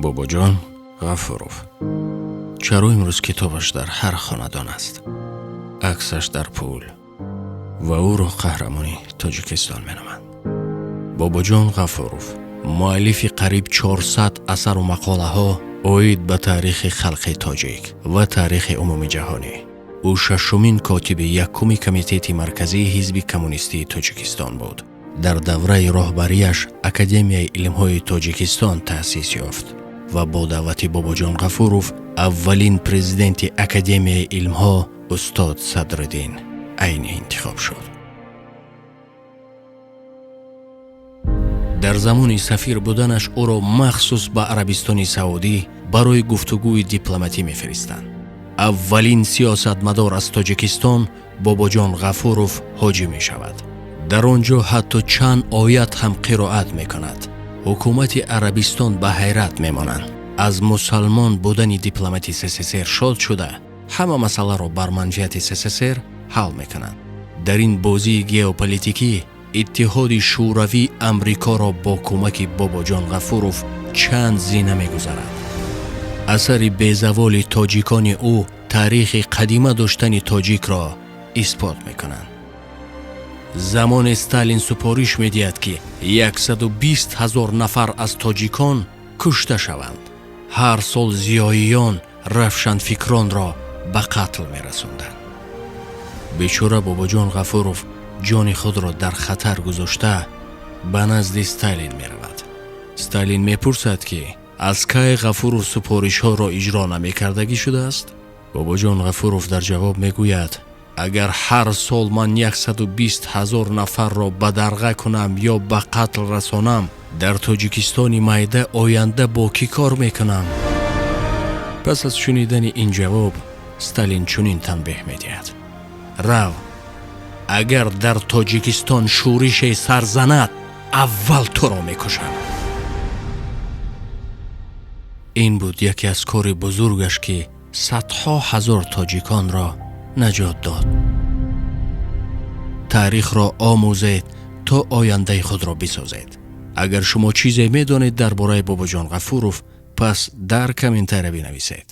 Бобоҷон Ғафуров. Чаро имрӯз китобаш дар ҳар хонадон аст, аксаш дар пул ва ӯро қаҳрамони Тоҷикистон меноманд? Бобоҷон Ғафуров муаллифи қариб 400 асару мақолаҳо оид ба таърихи халқи тоҷик ва таърихи умумиҷаҳонӣ. Ӯ шашумин котиби якуми Комитети Марказии Ҳизби Коммунистии Тоҷикистон буд. Дар давраи роҳбарияш Академияи илмҳои Тоҷикистон таъсис ёфт ва бо даъвати Бобоҷон Ғафуров аввалин президенти Академияи илмҳо устод Садриддин Айнӣ интихоб шуд. Дар замони сафир буданаш ӯро махсус ба Арабистони Саудӣ барои гуфтугӯи дипломатӣ мефиристанд. Аввалин сиёсатмадор аз Тоҷикистон Бобоҷон Ғафуров ҳоҷӣ мешавад. Дар он ҷо ҳатто чанд оят ҳам қироат мекунад. Ҳукумати Арабистон ба ҳайрат мемонанд. Аз мусалмон будани дипломати СССР шод шуда, ҳама масъаларо бар манфиати СССР ҳал мекунанд. Дар ин бозии геополитикӣ Иттиҳоди Шӯравӣ Амрикоро бо кӯмаки Бобоҷон Ғафуров чанд зина мегузарад. Асари безаволи тоҷикони ӯ таърихи қадима доштани тоҷикро исбот мекунанд. Замоне Сталин супориш медиҳад, ки 120 ҳазор нафар аз тоҷикон кушта шаванд. Ҳар сол зиёиён, равшанфикронро ба қатл мерасонданд. Бечора Бобоҷон Ғафуров ҷони худро дар хатар гузошта ба назди Сталин меравад. Сталин мепурсад, ки аз кай Ғафуров супоришҳоро иҷро намекардагӣ шудааст? Бобоҷон Ғафуров дар ҷавоб мегӯяд: агар ҳар сол ман 120 ҳазор нафарро бадарға кунам ё ба қатл расонам, дар Тоҷикистони майда оянда бо кӣ кор мекунам? Пас аз шунидани ин ҷавоб Сталин чунин танбеҳ медиҳад: рав, агар дар Тоҷикистон шӯрише сар занад, аввал туро мекушам. Ин буд яке аз кори бузургаш, ки садҳо ҳазор тоҷиконро наҷот дод. Таърихро омӯзед, то ояндаи худро бисозед. Агар шумо чизе медонед дар бораи Бобоҷон Ғафуров, пас дар комментария бинависед.